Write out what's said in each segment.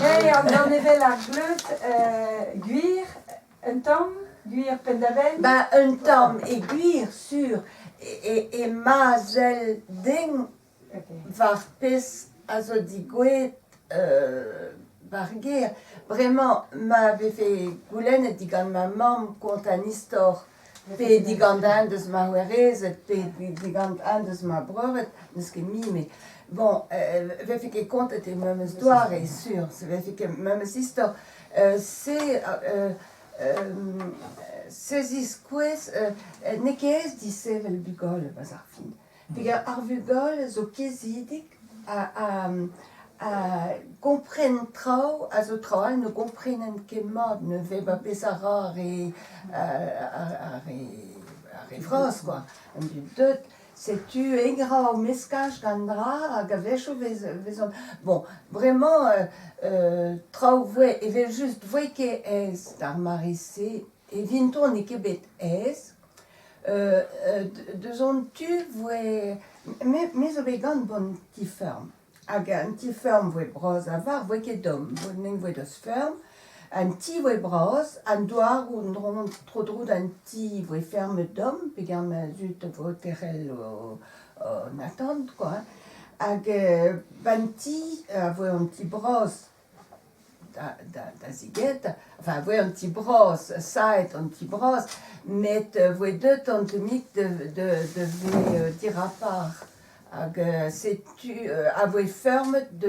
Ya, ya, an danevell ar gleud, gwir, un tamm, gwir penn-da-benn? Ba un tamm e gwir sur e ma sell den war pezh a zo degouezhet 'bar gêr. Bremañ ma vefe goulennet digant ma mamm kontañ an istor pe digant un deus ma c'hoarezed pe digant un deus ma breured, n'eus ket mui met bon 'vefe ket kontet e memes doare sur, 'vefe ket memes istor. Se se ziskouez n'eo ket aes disevel bugale 'barzh ar fin. Peogwir ar vugale zo kizidik ha kompren traoù a zo traoù all ne gomprenent ket mat neuze ba pezh a ra ar re ar re vras kwa, an dud deuet. Setu eñ 'ra o meskaj gant dra hag a-wechoù 'vezont bon bremañ traoù 'voe evel-just 'voe ket aes d'ar mare-se evinto n'eo ket bet aes. Deus an tu 'voe me zo bet gant an ti-feurm hag an ti-feurm 'voe bras a-walc'h 'voe ket domm, nen 'voe deus feurm. An ti 'voe bras, an douaroù tro-dro d'an ti 'voe feurmet domm peogwir ma zud a vo terc'hel o atant kwa. Hag 'ba'n ti a voe an ti bras da zigentañ, enfin 'voe an ti bras, saet an ti bras, met 'voe deuet an tammig da vezañ dirapar hag setu a voe feurmet da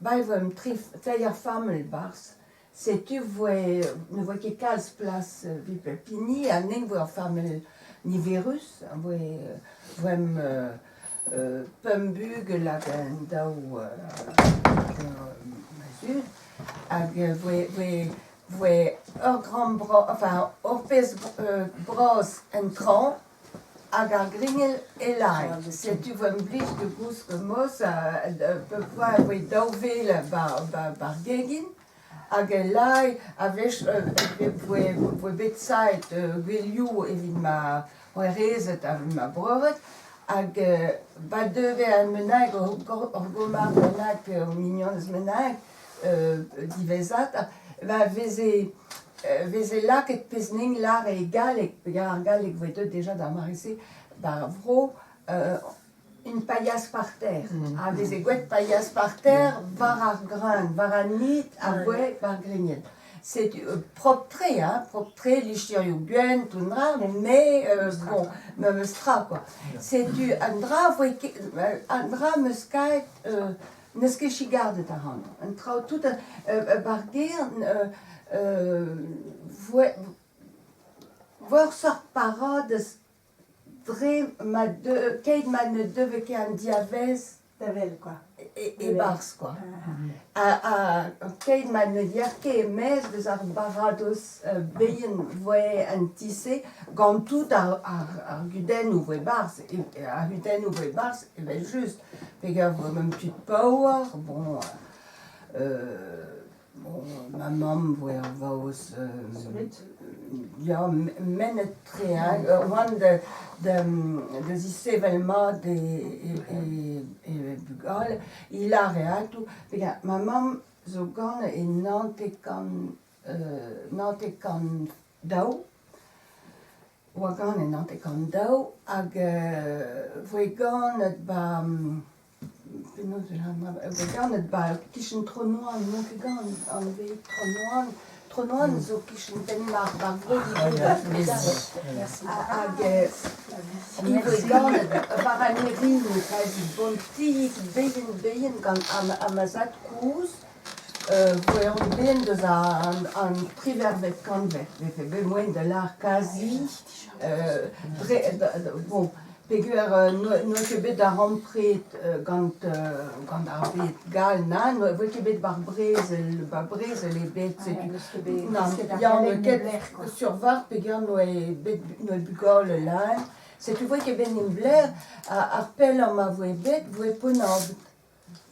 ba e voemp teir familh 'barzh. Setu 'voe ne voe ket kalz plas evit pep hini ha nen 'voe ur familh niverus a voe voemp pemp bugel hag un daou ma zud hag voe voe voe ur gambr enfin ur pezh bras en traoñ hag ar grignel e-lein. Setu voemp blij da gousket moz peurvuiañ e voe daou vel 'ba 'r gegin hag e-lein a-wech voe voe bet saet gwelioù evit ma c'hoarezed ha ma breured hag pa deue ar bennak ur gomar bennak pe ur mignonez bennak diwezhat ma veze veze lakaet pezh n'int lâret e galleg peogwir ar galleg 'voe deuet deja d'ar mare-se 'ba ar vro une paillasse par terre a veze gwraet paillasse par terre war ar greun war an id a voe war grignel. Setu propr-tre hein, propr-tre licherioù gwenn tout an dra met bon memes tra kwa. Setu an dra voe ket an dra 'm eus kaet n'eus ket chigardet ac'hanon. An traoù tout 'bar gêr voe ur seurt paradez Dre ma deu keit ma ne deufe ket an diavaez Da wel kwa. E-barzh kwa. Ha keit ma ne yer ket e-maez deus ar baradoz bihan 'voe an ti-se gant tout ar gudennoù 'voe 'barzh, ar c'hudennoù 'voe 'barzh evel-just peogwir 'voe mem tud paour, bon Bon, ma mamm voe ur vaouez ya mennet-tre hein, oan da da zisevel mat e bugale. He lâre atav, peogwir ma mamm zo ganet e 1902, oa ganet e 1902 hag voe ganet 'ba Penaos e voe ganet 'ba kichen Tronoan, n'on ket ganet anvet Tronoan. Tronoan zo kichen Penmarc'h, 'ba vro Hag hi voe ganet war an erinoù, kazi bontiig bihan-bihan gant ma zad-kozh voe an den deus an triwec'hvet kantved, vefe bet moaien da lâr kazi dre bon Peogwir n'oa ket bet darempred gant gant ar bed gall, nann, ne voe ket bet war brezel, ba brezel ebet, setu. Nann, ya, n'oa ket sur 'vat peogwir n'oa bet n'oa bugale lan. Setu 'voe ket bet nimp-lec'h, ar pellañ ma voe bet voe Pont-Abad.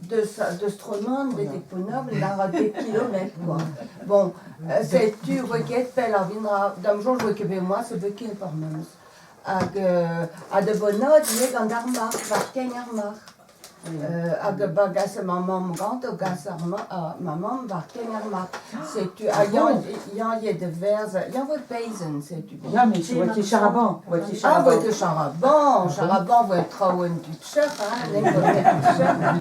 Deus deus Tronan betek Pont-Abad na ra dek kilometr kwa. Bon, setu 'voe ket pell ar vin-ra da'm soñj 'voe ket bet moas e voe ket par memes. Hag ha da Bonnod ivez gant ar marc'h, war kein ar marc'h. Hag ba gase ma mamm ganto, gas ar ma, ma mamm war Kemermark. Setu, ha Ah bon? Yann ye da verz, Yann voe paysan, setu. Ya, met oa ket charaban, oa ket Ah, voe charaban. ket charaban, charaban voe traoù un dud cheuc'h, hein, n'en voe ket cheuc'h.